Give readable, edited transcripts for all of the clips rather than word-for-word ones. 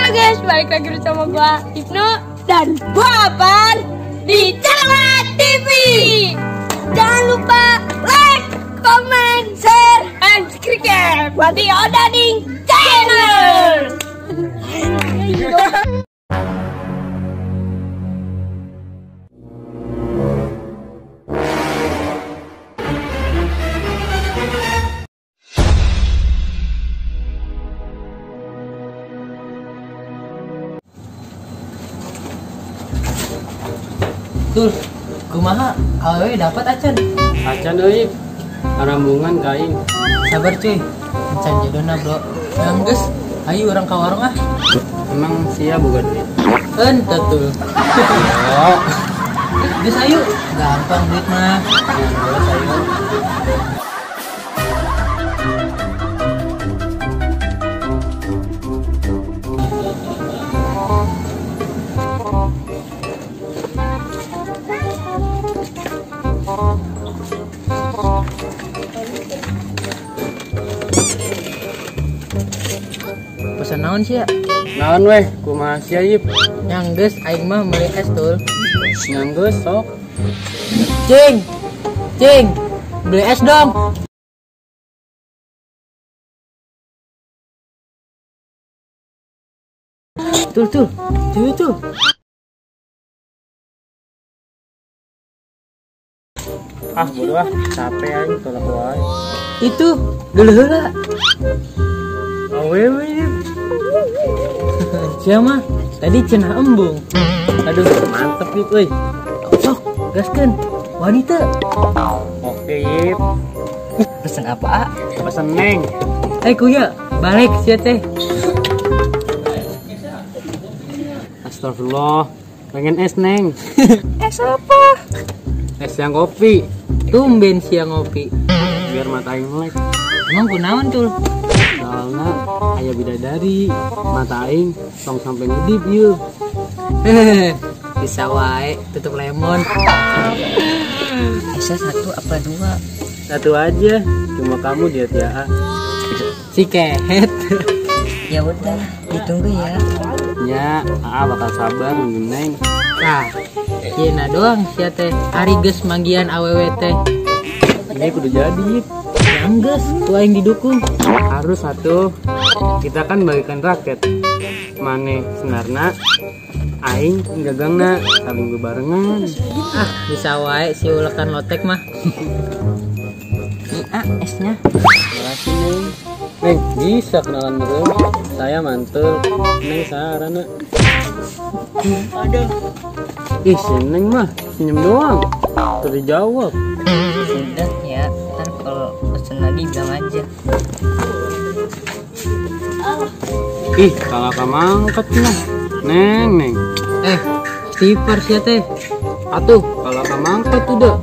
Halo guys, balik lagi bersama gua Ibnu dan gua Apan di Calonga TV. Jangan lupa like, comment, share, and subscribe buat di Odading Channel. Tul, kumaha awewe dapat acan? Acan euy. Arambungan ka aing. Sabar cuy, encan jodona bro. Yang geus, ayo urang ka warung ah. Emang sia boga duit? Henteu tul. Oh. Geus ayo, gampang duit mah. Geus ayo. Pesan naon sih ya? Naon weh, kumaha sia yip? Yang geus aing mah meuli es tul. Yang geus sok. Cing. Cing, beli es dong. Tul tul, tul tul. Ah bodoh ah, capek aing tolak wae. Itu geuleuh heula. Awewe yip. Siapa? Tadi cenah embung. Aduh, mantep yip euy. Sok, gaskeun. Wanita. Oke yip. Pesen apa? Pesen neng. Eh kuya, balik sia teh. Astagfirullah, pengen es neng. Es apa? Es yang kopi. Tumben siang ngopi. Biar mata aing melek. Emang kunaon tul? Soalna aya bidadari, mata aing tong sampai ngedip ieu. Bisa wae tutup lemon. Esnya satu apa dua? Satu aja, cuma kamu dia tia. Si kehet. Ya udah, ditunggu ya. Ya, aa bakal sabar nunggu neng. Nah, kieuna doang sia teh. Ari geus manggihan awewe teh. Ini kudu jadi. Geus, ku aing didukung. Harus satu. Kita kan bagaikan raket. Maneh senarna, aing gagangna, saling bebarengan. Ah, bisa wae si ulekan lotek mah. Nih, ah, esnya. Makasih, Neng. Neng, bisa kenalan bro. Saya mantul. Neng sarana. Aduh. Ih, si Neng mah senyum doang. Terus dijawab. Sudah ya, ntar kalau pesen lagi bilang aja. Ih, kalau kamu angkat lah. Neng, Neng. Stiper sih teh. Atuh, kalau kamu angkat udah.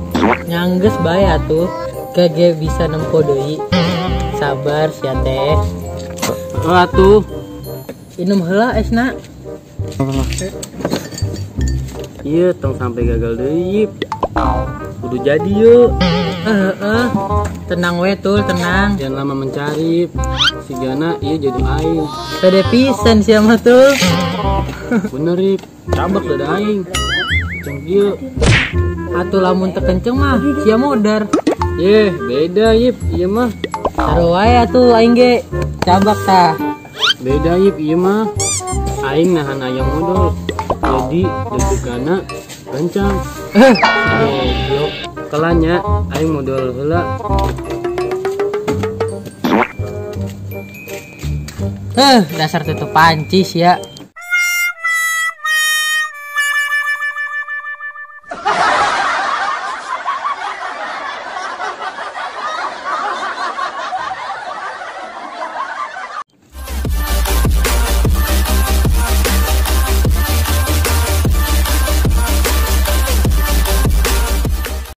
Nyangges bae atuh. Kage bisa nempo deui. Sabar sia teh. Atuh. Inum heula esna. Iya, tong sampai gagal deui. Kudu jadi yuk. Tenang we tul, tenang. Jangan lama mencari. Si Gana iya jadi aing. Pede pisan sia mah tul. Bener yip, cabak dada aing. Kenceng kieu. Atuh lamun teu kenceng mah sia modar. Yeh, beda yip, ieu mah. Taruh wae atuh aing ge. Cabak tah. Beda yip, ieu mah. Aing nahan ayam modal. Jadi deg-degana kencang. Goblok. Kelanya aing modal heula. Dasar tutup panci sia.